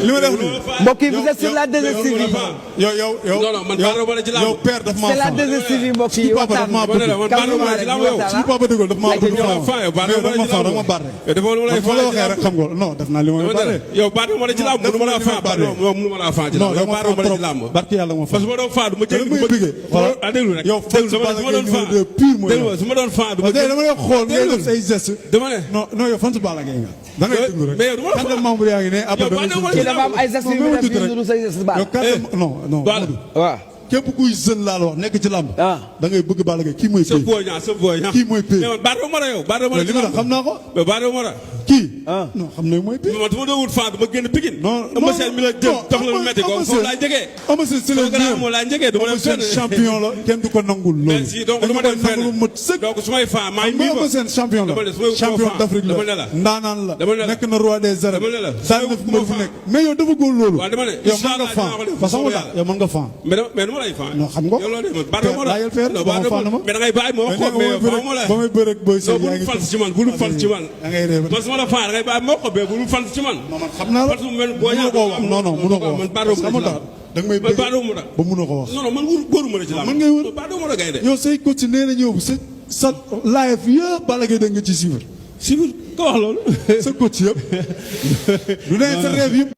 li ma def mbokk yi vous êtes sur la 2STV. non man yow père daf maa c'est la 2STV mbokk yi waxtaan man papa dëggal daf maa bëgg daf ma baat rek dafa lu lay fa waxee rek xam nga non def naa li ma baat yow baat ma la ci lamb mënu ma la fa mënu ma la fa ci lamb yow baat ma la ci lamb barki yàlla ma fa parce que ma doon fa du ma jël ma bëggee voilà déglu rek yow sama doon fa pur mooy su ma doon fa du ma dama lay xool ngay def say geste dama ne non yow fan su Balla Gaye nga da ngay déglu rek mais yow dama la membre yaa ngi ne après dafa am ay gestes yu def yu say gestes baax non waaw képp kuy jeune laa la wax nekk ci lamb da ngay bëgg Balla Gaye kii mooy pay kii mooy pay baado mara yow baado mara li ma xam naa ko baado mara kii non xam na mooy pay man dama doon wut fan dama génn Pikine ama seen mi la jël tax la metti ko foofu laa jegee ama seen c'est le mo laa jegee dama dem fenn champion la kenn du ko nangul loolu merci donc dama dem fenn donc su may fan maa ngi ama seen champion la champion d'Afrique la ndaanaan la nekk na roi des arènes daan na fi fu nekk mais yow dafa góor loolu yow mën nga fan parce que yow mën nga fan non xam nga laajal feer mais da ngay bàyyi moo ko ba may bëre ak boy sey yaa ngi fal ci man bu fal ci man da ngay réew parce que ma la fa da ngay bàyyi moo ko be bu fal ci man non man xam naa la mënoo ko wax non mënoo ko wax xam nga da nga may bëgg ba mënoo ko wax non man wóoruma la ci la man ngay wër ba do mo la gay de yow say coach nee na ñëw sa live yëpp Balla Gaye da nga ci suivre ko wax loolu sa coach yëpp du ne sa rêve yëpp